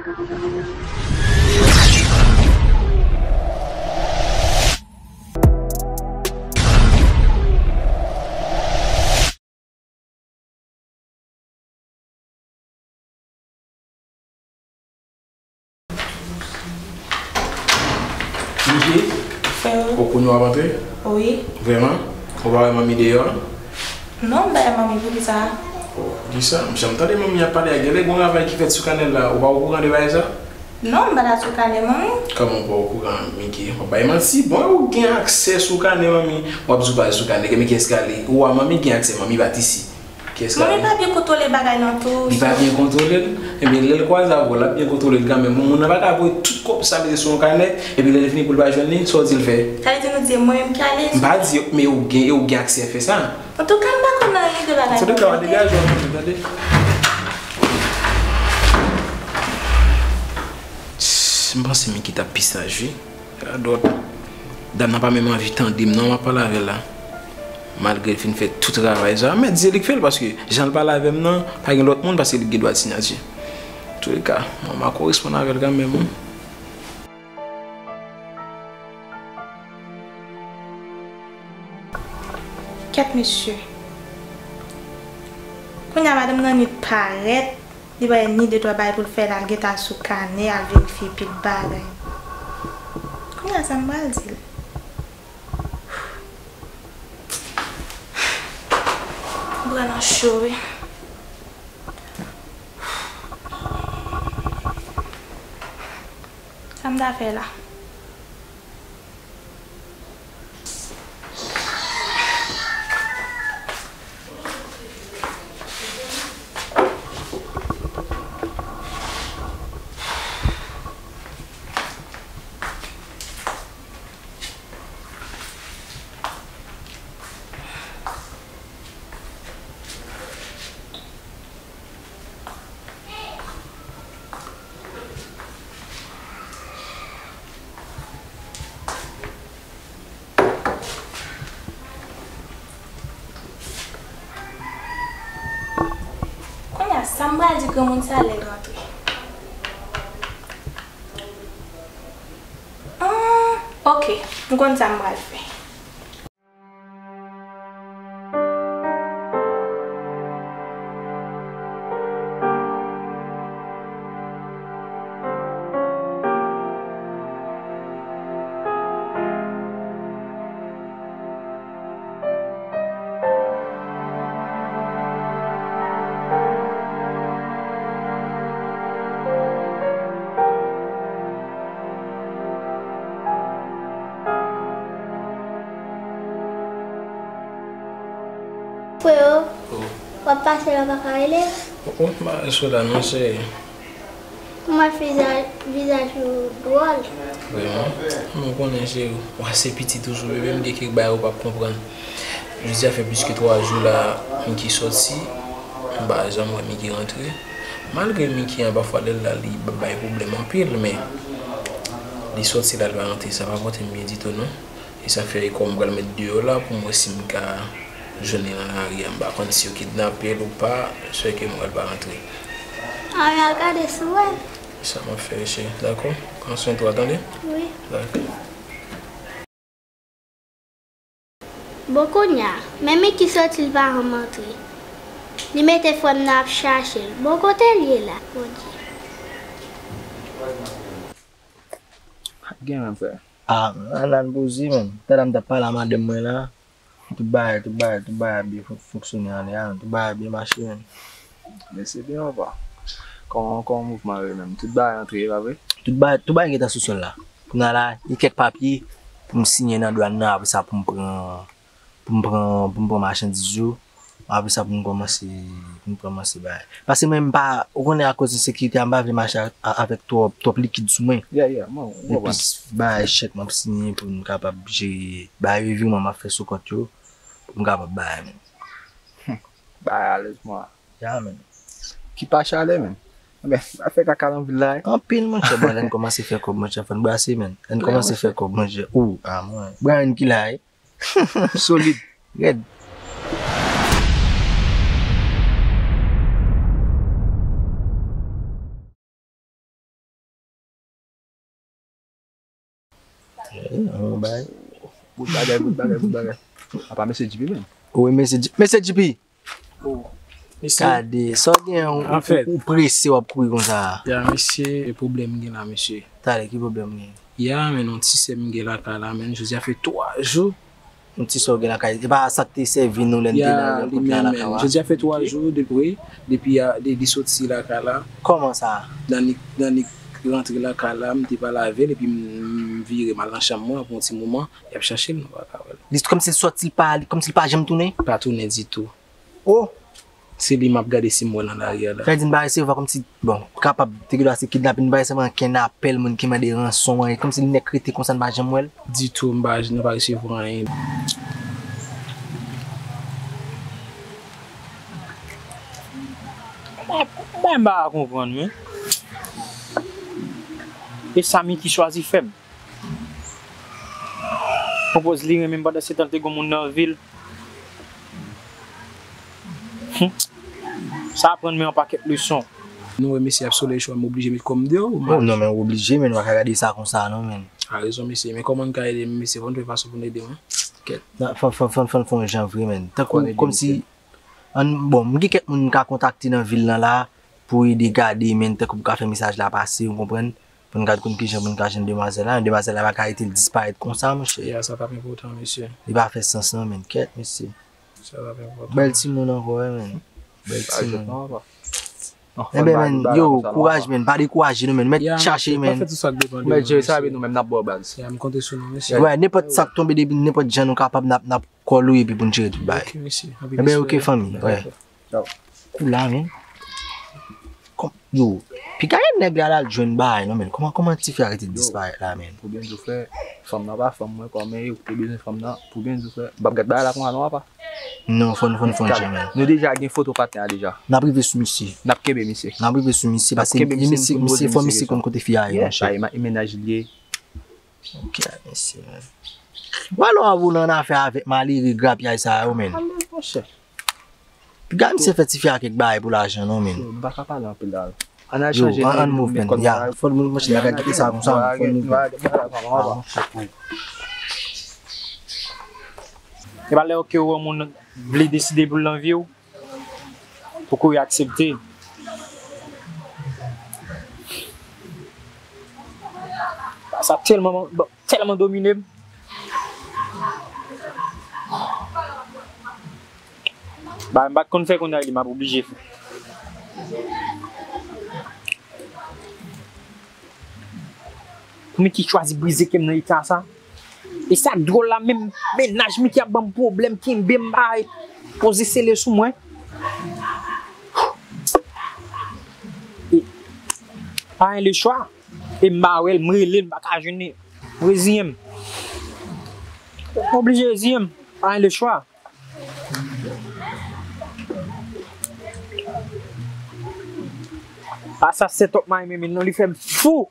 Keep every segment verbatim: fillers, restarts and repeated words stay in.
Micky, freo. Ou kounye w ap antre? Wi. Vrèman? Ou pa wè manmi deyò a? Non, m pa wè manmi, poukisa? Poukisa? M janm tande manmi ap pale a, gen lè gon ravay ki fèt sou kanè la, ou pa okouran de bagay sa? Non, m pa t sou kanè manmi. Kòman ou pa okouran, Micky? W ap bay manti. Bon, ou gen aksè sou kanè manmi. W ap di w pa sou kanè, men kiyès ki ale? Ou a manmi gen aksè, manmi pa t isi. Kiyès ki ale? Manmi pa byen kontwole bagay lan tou. Li pa byen kontwole l? Ebyen, lè l kwaze avè w, l ap byen kontwole l kanmenm. Moun nan pa ka voye tout kòb sa mete sou yon kanè, epi lè l vini pou l pa jwenn li, sa w di l fè? Sa vle di nou di e mwen menm ki ale? M pa di, men ou gen, ou gen aksè fè sa. Antouka, m pa konn anyen de bagay sa. Antouka, w ap degaje w, tande. M panse Micky t ap pi saj, wi. Radòt. Dam nan pa menm anvi tande m, non, m ap pale avè l la. Malgre l fin fè tout travay sa. Mèt di se li k fè l, paske jan l pale avè m nan, pa gen lòt moun, paske li gen dwa siyati. Antouleka, mwen, m a koresponn avè l kanmenm, wi. Kèt mesye. Kounye a madanm nan ni parèt, li pa ni de twa bagay pou l fè la, l gentan sou kanè, al verifye pil bagay. Kounye a sa m pral di l? M pral nan cho wi. Sa m ta fè la? Kounye a, sa m pral di granmoun sa lè l rantre? Ah, oke, m konn sa m pral fè. Freo, oh, w ap pase la, w pa ka rele? Oh, oh, m pa rele sou la non, cheri. Ou wè vizaj, vizaj ou dwòl. Vrèman? Mwen konnen, cheri, w ase piti toujou, bebe, m gen kèk bagay ou p ap konprann. Jodi a fè plis ke twa jou la, Micky sòti, m pa janm wè Micky rantre. Malgre Micky an, pafwa, lè l la, li bay pwoblèm anpil, men li sòti la, l pa rantre, sa pa pote m byen ditou, non. E sa fè kò m pral met deyò la pou m wè si m ka jwenn li nan lari a. M pa konn si yo kidnape l ou pa, sèke m wè l pa rantre. A, al gade si w wè l. Sa m ap fè, cheri. Dakò? Pran swen twa, tande? Wi. Dakò. Bon, kounye a, men Micky sòti, l pa janm antre. Li mete frè m nan ap chache l. Bon, kote l ye la, Bondye? Gen menm, frè. Ah, Alan poze, menm. Talè m t ap pale a madanm mwen la. Tout bagay, tout bagay, tout bagay ap byen fon-, fonksyone anlè a, tout bagay ap byen mache, menm. Men se byen, papa. Kòman, kòman mouvman yo ye menm? Tout bagay antre, e pa vre? Tout bagay, tout bagay gentan sou sòl la. Kounye a la, gen kèk papye pou m siyen nan dwàn nan, apre sa pou m pran, pou m pran, pou m pran machandiz yo. Apre sa, pou m kòmanse, pou m kòmanse bagay. Paske mwen, m pa, ou konnen, akoz ensekirite a, m pa vle mache a, a, avèk twòp, twòp likid sou mwen. Yeah, yeah, mwen, mwen konprann. Epi, bagay chèk m ap siyen pou m kapab jere bagay revirman m ap fè sou kont yo, pou m kapab bay, men. Bagay alèz, mwen. Ya, men. Ki pa chalè, men. Men, pa fè kaka nan vil la, wi. Anpil, monchè, bon, lè n kòmanse fè kòb, monchè, fò n brase, men. Lè n kòmanse fè kòb, monchè. Ou, a, mwen. Brian ki la, wi. Solid. Rèd. Eh, yon bagay. Bout bagay, bout bagay, bout bagay. Apa mesye G P menm? Wi, mesye G-, mesye G P. Oh, mesye. Gade, sa w gen, ou, ou, ou prese, w ap kouri konsa. Ya, mesye, e pwoblèm gen la, mesye. Talè, ki pwoblèm gen? Ya, men yon ti sè m gen lakay la, men jodi a fè twa jou. Yon ti sè w gen lakay. E pa sa k te sèvi nou lè n te nan rankont la lakay la. Jodi a fè twa jou depi, depi a, de, li soti lakay la. Kòman sa? Danik, Danik rantre lakay la, m te pale avè l, epi m, m vire m al nan chanm mwen pou yon ti moman, y ap chache l, nou pa ka wè l. Li kòmsi l sòti, l pa, kòmsi l pa janm tounen? Pa tounen ditou. Oh! Se li m ap gade si m wè l nan lari a la. Sa vle di n pa resevwa kòmsi, bon, kapab te gen dwa se kidnapin, n pa resevwa ankenn apèl moun ki mande ranson, anyen. Kòmsi li nèk rete konsa, n pa janm wè l. Ditou, m pa, nou pa resevwa anyen. Mwen, mwen pa konprann, men. E sa Miki chwazi fè m. Pwopòz li renmen m pandan se tan l te gon moun nan vil. Hmm. Sa aprann mwen yon pakèt leson. Nou wè mesye ap sole chwa, m oblije met kò m deyò. Oh, non, men w oblije, men w pa ka gade sa konsa, non, men. A rezon, mesye. Men kòman n ka ede m, mesye? Fò n fè fason pou n ede mwen. Kèt. Fò, fò, fò, fò, fò n fè yon jan vre, men. Tankou, kòmsi, ann, bon, m gen kèk moun m ka kontakte nan vil lan la pou ede gade, men, tankou pou ka fè mesaj la pase, ou konprann? Pou n gad konn kijan pou n ka jwenn demwazèl la. Demwazèl la pa ka rete l disparèt konsa, monchè. Ya, sa p ap enpòtan, mesye. Li pa fè sans, non, men. Kèt, mesye. Sa p ap enpòtan. Bèl timoun ankò, wi, men. Bèl timoun. Enben, men, yo, kouraj, men. Pa dekouraje nou, men. Mèt chache, men. Mèt jere sa, epi nou menm, n ap ba w baz. Ya, m konte sou nou, mesye. Wè, nenpòt sa k tonbe, depi nenpòt jan nou kapab, n ap, n ap kòl ou epi pou n jere tout bagay. Ok, mesye. Enben, ok, fanmi, wè. Kou la, men. Kòm, yo, piga nèg la, l al jwenn bagay, non, men. Kòman, kòman tifi a rete disparèt la, men? Pou byen di w, frè, fanm nan pa fanm mwen, kòman yo te bezwen fanm nan, pou byen di w, frè, m p ap gad bagay la konsa, non, apa. Non, fò n, fò n, fò n jan, men. Nou deja gen foto patnè a deja. N ap rive sou misye. N ap kenbe misye. N ap rive sou misye, paske misye, misye, fò misye konn kote fi a ye, monchè. Sa e mennaj li ye. Ok, mesye, men. Wè lè w ap woulan nan afè avèk malere grapyay sa yo, men. Monchè. Piga misye fè tifi a kèk bagay pou lajan, non, men. Yo, nou pa ka pale anpil la. Ann al chanje, ann move, men. Ya, fò nou, monchè, bagay kite sa konsa, fò nou move. E pa lè, ok, ou wè moun vle deside pou l nan vi w. Poko yo aksepte. Sa tèlman, tèlman domine m. Ba, m pa t konn fè kounye a, m ap oblije fè. Pou Miki chwazi brize kè m nan eta sa. E sa k dwòl la, menm mennaj Miki ap ban m pwoblèm, kenbe m, bay, poze sele sou mwen. E, pa gen lechwa. E m pa wè l, m rele l, m pa ka jwenn li. M reziyen m. M oblije reziyen m. Pa gen lechwa. A sa set up my mimi non, li fè m fou.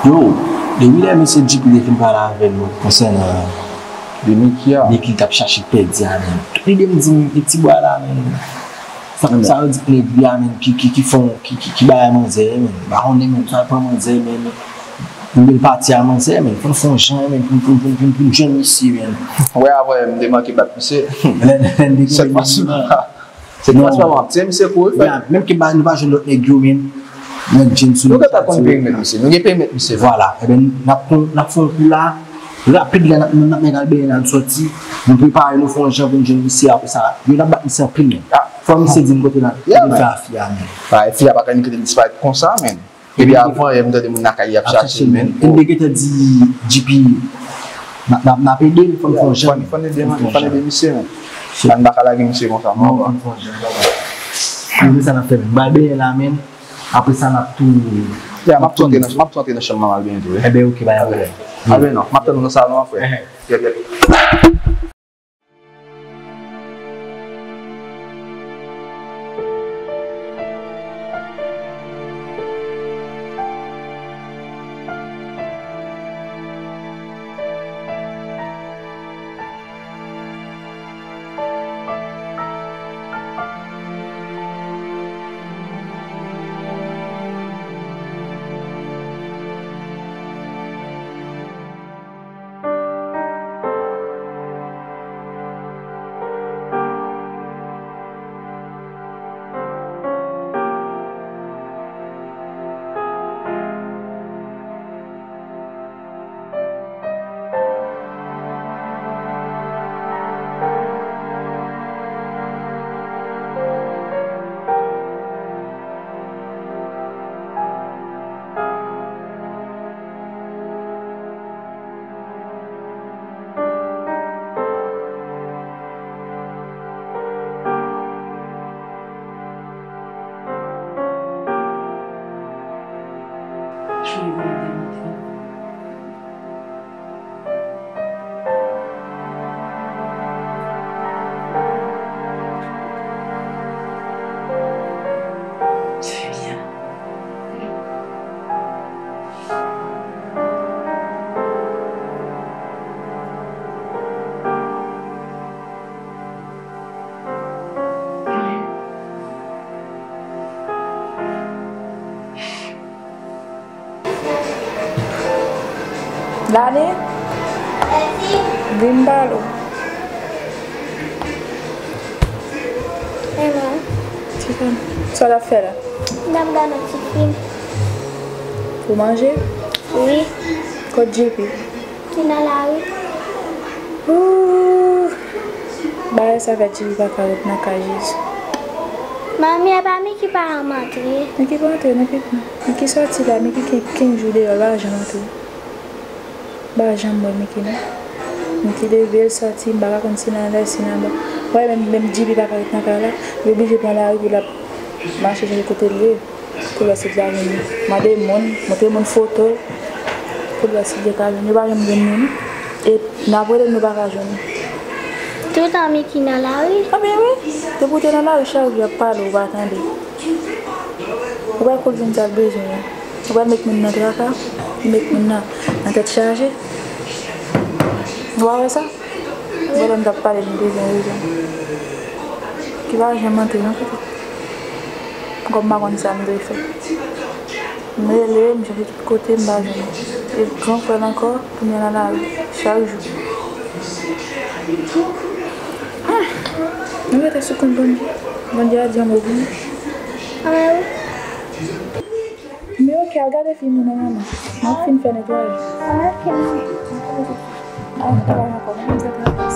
Yo, depi lè mesye G P te fin pale avè nou konsènan de Mickey a, de ki l t ap chache pèdi a, men. Tout lide m di m, e ti bwa la, men. Sa, sa yo di k nèg li a, men, ki, ki, ki fè, ki, ki, ki bay manzè, men. M pa konnen, men, sa pran manzè, men. Li vle l pati a manzè, men. Fò n fè yon jan, men, pou, pou, pou, pou, pou n jwenn misye, men. Wè, avè m te manke bat misye. Lè, lè, lè, lè, sèt fwa sou la. Se transparan, ap tire misye kouri, frè. Menm ke nou pa jwenn lòt nèg yo, men. Nèg James sou nou gentan konn perimèt misye. Nou gen perimèt misye. Vwala. Ebyen, n ap fè, n ap fè yon kou la. Rapid la, n ap, n ap nèg al benyen, n al sòti. Nou prepare nou, fè yon jan pou n jwenn misye apre sa. Yo, n ap bat misye anpil, men. Fò misye di n kote l al fè afè a, men. Fi a pa ka ni kote l disparèt konsa, men. Epi avan yè m tande moun lakay li ap chache l, men. N te gentan di G P, n ap, n ap, n ap ede l, fò n fè yon jan. Fò n ede l, fò n ede misye, men. Sa n pa ka lage misye konsa, non. Fò n fè yon jan, papa. Nou, se sa n ap fè, men. Ba benyen la, men. Apre sa, n ap tou Ya, m ap tou antre nan, m ap tou antre nan chanm manman l byen tou, wi. Enben, oke, pa gen pwoblèm. Anben non, m ap tann ou nan salon an, frè. Enhen. Yèp, yèp. Dani, vin m pale w. Hey, man. Ti fim. Sa w ap fè la? M ap gade yon ti fim. Ou manje? Wi. Kot J P? Li nan lari. Ooh. Bagay sa fè J P pa ka ret nan kay, Jezi. Manmi, e pa Miki pa janm antre. Miki pa antre non, pitit mwen. Miki sòti la, Miki gen kenz jou deyò, l pa janm antre. M pa janm wè Miki non. Miki leve, l sòti, m pa ka konn si l anlè, si l anba. Wè, menm, menm J P pa ka ret nan kay la, li oblije pran lari pou l ap mache chèche kote l ye. Pou l wè si l ka vini. Mande moun, montre moun foto l. Pou l wè si l te ka vini. Yo pa janm jwenn li non. E n ap rele l, nou pa ka jwenn li. Toutan Miki nan lari? Anben wi. Depi w te nan lari, chak jou y ap pale, ou pa tande. Ou pa konn vin sa l bezwen an. Ou pral met moun nan traka, ou met moun nan, nan tèt chaje. Ou pa wè sa? Ou wè lè m t ap pale, m bezwen rezon. Ki pa janm antre non, pitit. Kòm m pa konn sa m dwe fè. M rele, m chèche tout kote, m pa jwenn li. E gran frè l ankò, tounen nan lari, chak jou. Hmm. Nou rete sou kont Bondye. Bondye a di yon mo pou nou. Amen. Men oke, al gade fim ou non, manman. M ap fin fè netwayaj. Ah, oke, manman. Ah, travay ankò, manman, fè travay.